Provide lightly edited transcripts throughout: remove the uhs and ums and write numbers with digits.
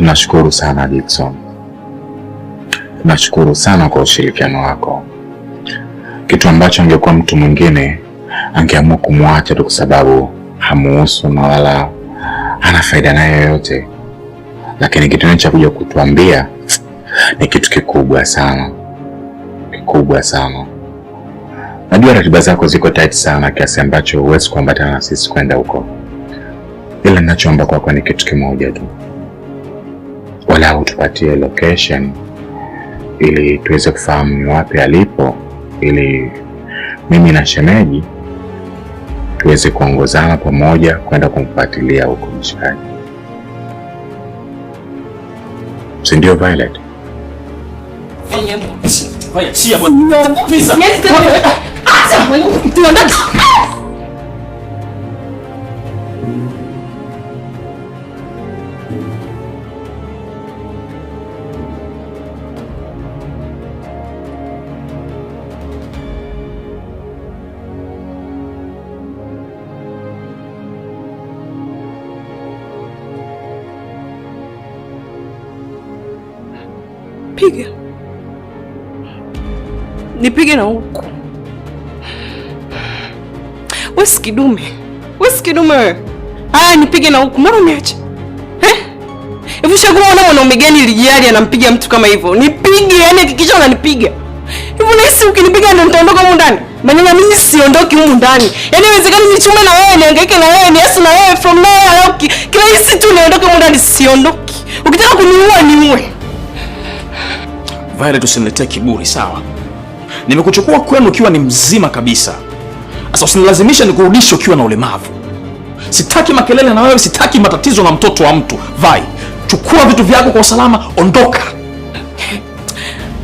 Tunashukuru sana Dickson, tunashukuru sana kwa ushirikiano wako, kitu ambacho angekuwa mtu mwingine angeamua kumwacha tu kwa sababu hamuhusu na wala hana faida naye yoyote, lakini kitendo cha kuja kutuambia ni kitu kikubwa sana, kikubwa sana. Najua ratiba zako ziko tight sana kiasi ambacho huwezi kuambatana na sisi kwenda huko, ila ninachoomba kwako ni kitu kimoja tu, wala utupatie location ili tuweze kufahamu ni wapi alipo, ili mimi na shemeji tuweze kuongozana pamoja kwenda kumfuatilia huko mshikaji, si ndio Violet? Piga, nipige na huku. Wewe si kidume, wewe si kidume wewe. Haya, nipige na huku, mbona uniache? Eh? Hivi ushakuwa mwanaume gani lijali anampiga mtu kama hivyo? Nipige, yani hakikisha unanipiga. Hivi unahisi ukinipiga ndio nitaondoka humu ndani? Maneno mimi siondoki humu ndani. Yaani inawezekana nichume na wewe, nihangaike na wewe, niasi na wewe from nowhere kila hisi tu niondoke humu ndani, siondoki. Ukitaka kuniua niue. Violet, usiniletee kiburi sawa? Nimekuchukua kwenu ukiwa ni mzima kabisa. Sasa usinilazimisha nikurudishe ukiwa na ulemavu. Sitaki makelele na wewe, sitaki matatizo na mtoto wa mtu. Vai, chukua vitu vyako kwa usalama, ondoka.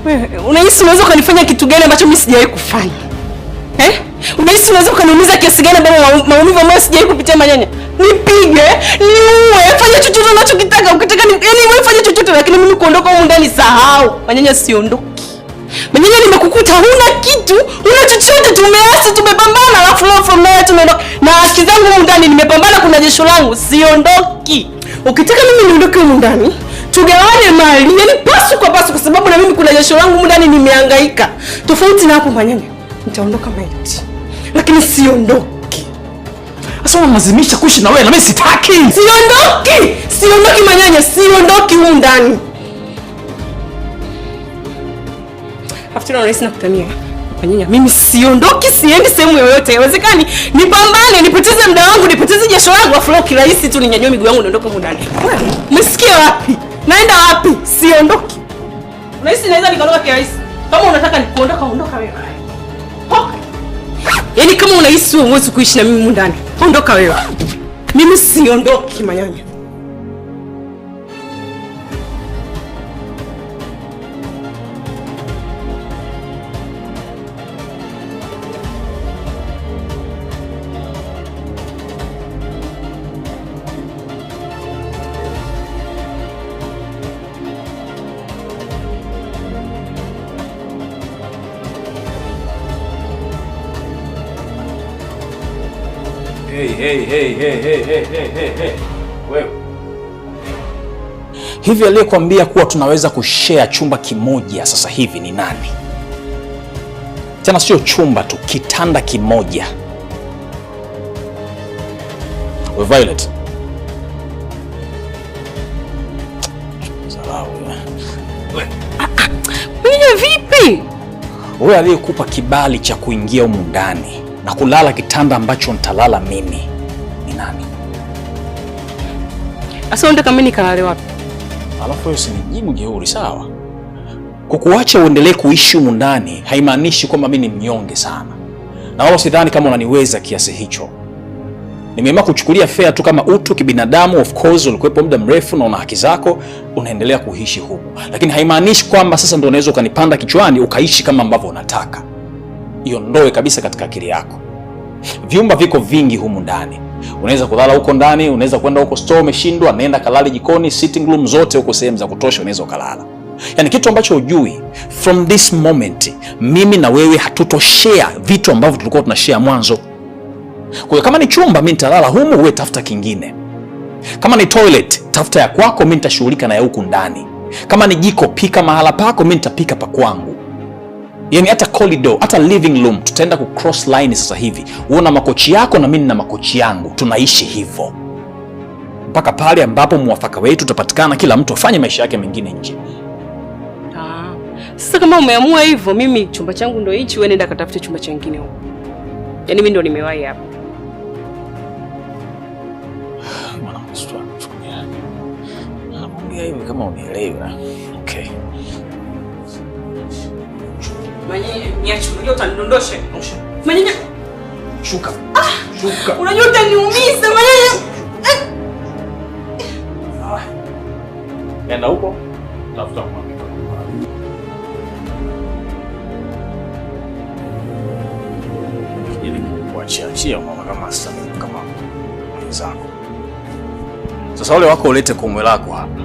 Wewe unahisi unaweza ukanifanya kitu gani ambacho mimi sijawahi kufanya? Eh? Unahisi unaweza ukaniumiza kiasi gani ambapo maumivu ambayo sijawahi kupitia Manyanya? Nipige, niue, fanya chochote unachokitaka. Ukitaka ni yani wewe fanya chochote, lakini mimi kuondoka humu ndani sahau. Manyanya, siondoki. Manyanya, nimekukuta huna kitu, huna chochote, tumeasi, tumepambana, alafu leo from nowhere tumeondoka. Na haki zangu humu ndani nimepambana, kuna jasho langu, siondoki. Ukitaka mimi niondoke humu ndani, tugawane mali, yani pasu kwa pasu, kwa sababu na mimi kuna jasho langu humu ndani nimehangaika. Tofauti na hapo Manyanya, nitaondoka maiti. Lakini siondoki. Sasa unalazimisha kuishi na wewe na mimi sitaki. Siondoki! Siondoki Manyanya, siondoki humu ndani. Afu tena unahisi nakutania. Manyanya, mimi siondoki, siendi sehemu yoyote. Haiwezekani nipambane, nipoteze muda wangu, nipoteze jasho langu, afu leo kirahisi tu ninyanyue miguu yangu niondoke humu ndani. Wewe, umesikia wapi? Naenda wapi? Siondoki. Unahisi naweza nikaondoka kirahisi? Kama unataka nikuondoka, ondoka wewe. Toka. Yaani kama unahisi wewe huwezi kuishi na mimi humu ndani, ondoka wewe. Mimi siondoki Manyanya. Hey, hey, hey, hey, hey, hey, hey, hey, hey. Wewe. Hivi aliyekuambia kuwa tunaweza kushare chumba kimoja sasa hivi ni nani? Tena sio chumba tu, kitanda kimoja. We Violet. Sarau. Manyanya vipi? Wewe aliyekupa kibali cha kuingia humu ndani na kulala kitanda ambacho nitalala mimi ni nani? Asa unataka mimi nikalale wapi? Alafu wewe usinijibu jeuri, sawa? Kukuacha uendelee kuishi humu ndani haimaanishi kwamba mimi ni mnyonge sana, na wala usidhani kama unaniweza kiasi hicho. Nimeamua kuchukulia fair tu kama utu kibinadamu. Of course ulikuwepo muda mrefu na una haki zako, unaendelea kuishi humu, lakini haimaanishi kwamba sasa ndio unaweza ukanipanda kichwani ukaishi kama ambavyo unataka. Iondoe kabisa katika akili yako. Vyumba viko vingi humu ndani, unaweza kulala huko ndani, unaweza kwenda huko store, umeshindwa, nenda kalale jikoni, sitting room zote huko, sehemu za kutosha, unaweza ukalala. Yaani kitu ambacho hujui, from this moment mimi na wewe hatutoshare vitu ambavyo tulikuwa tunashare mwanzo. Kwa hiyo kama ni chumba, mimi nitalala humu, wewe tafuta kingine. Kama ni toilet, tafuta ya kwako, mimi nitashughulika na ya huku ndani. Kama ni jiko, pika mahala pako, mimi nitapika pa kwangu. Yaani hata corridor, hata living room tutaenda ku cross line sasa hivi. Wewe una makochi yako na mimi nina makochi yangu. Tunaishi hivyo mpaka pale ambapo mwafaka wetu utapatikana, kila mtu afanye maisha yake mengine nje. Sasa kama umeamua hivyo, mimi chumba changu ndo hichi, wewe nenda katafute chumba chingine huko. Yaani mimi ndo nimewahi hapa. Naongea hivi kama unielewi. Okay. Manyenye, niache, unajua utanidondosha. Manyenye, shuka. Shuka. Unajua utaniumiza, Manyenye. Nenda huko, tafuta mwanamke. Ili kuachia achia mama kama sasa kama mwenzako. Sasa wale wako ulete komwe lako hapa.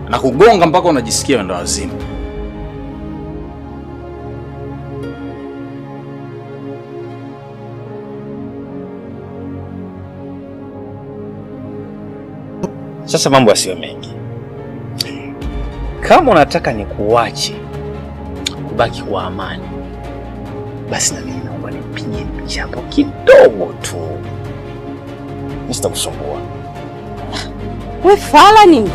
Na kugonga mpaka unajisikia ndo wazimu. Sasa mambo yasiyo mengi. Kama unataka nikuache kubaki kwa amani, basi na mimi naomba nipige mchapo kidogo tu. Mimi sitakusumbua. We fala nini?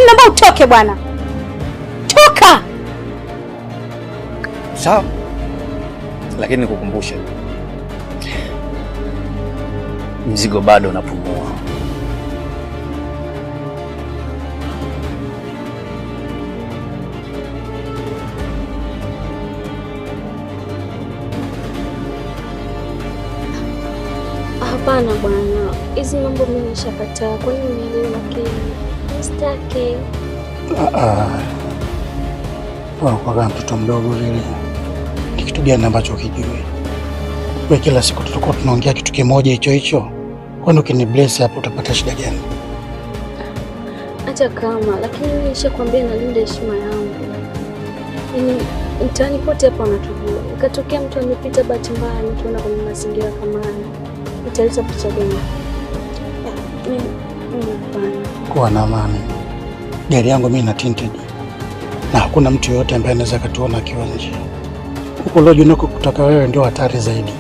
Naomba utoke bwana. Toka. Sawa. Lakini nikukumbushe, mzigo bado unapumua. Hapana bwana, hizi mambo mimi nishakataa. Kwa nini unielewi? Lakini sitaki. Kwa kama mtoto mdogo vile. Ni kitu gani ambacho ukijui? Wewe kila siku tutakuwa tunaongea kitu kimoja hicho hicho. Kwani ukinibless hapo utapata shida gani? Hata kama, lakini mimi nishakwambia nalinda heshima yangu. Yaani mtaani pote hapa wanatujua. Ikatokea mtu amepita bahati mbaya mtu kwenye mazingira kama haya, italeta picha gani? Mimi hapana. Kuwa na amani. Gari yangu mimi na tinted. Na hakuna mtu yoyote ambaye anaweza katuona akiwa nje. Huko lodge unako kutaka wewe ndio hatari zaidi.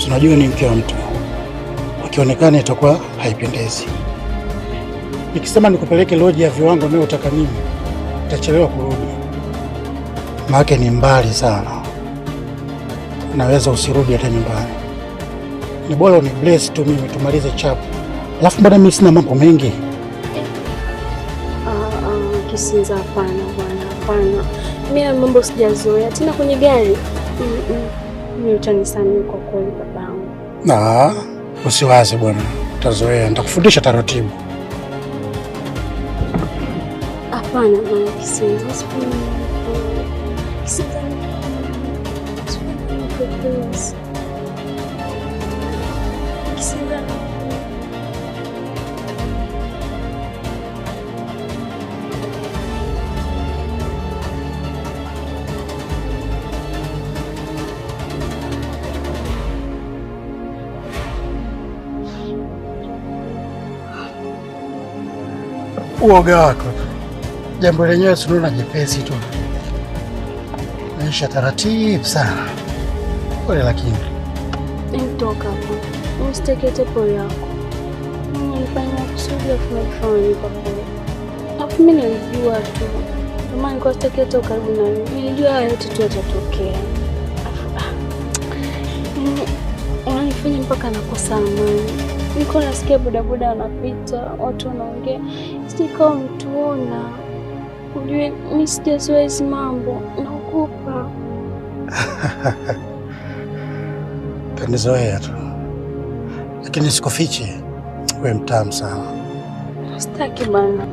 Unajua ni mke wa mtu. Ukionekana itakuwa haipendezi. Nikisema nikupeleke lodge ya viwango mimi utaka mimi, utachelewa kurudi. Maana ni mbali sana. Naweza usirudi hata nyumbani. Ni bora ni bless tu mimi tumalize chapu. Alafu mbona mimi sina mambo mengi? Kisinza hapana bwana, hapana. Mimi mambo sijazoea tena kwenye gari. Mimi utanisamehe kwa kweli babangu. Na usiwaze bwana, utazoea, nitakufundisha taratibu. Hapana bwana Kisinza, usifanye. Kisinza, please. Kisinza. Uoga wako. Jambo lenyewe si unaona jepesi tu. Maisha taratibu sana. Pole lakini. Nitoka hapo. Usiteke pole yako. Nilifanya kusudi afu nilifanya pole. Afu mimi nilijua tu. Kama nilikuwa sitaki hata karibu na wewe. Nilijua haya yote tu yatatokea. Afu unanifanya mpaka nakosa amani. Niko nasikia bodaboda wanapita, watu wanaongea. Sikawa mtuona. Ujue mimi sijazoea hizi mambo, naogopa. Kanizoea tu. Lakini sikufiche, wewe mtamu sana. Sitaki bana.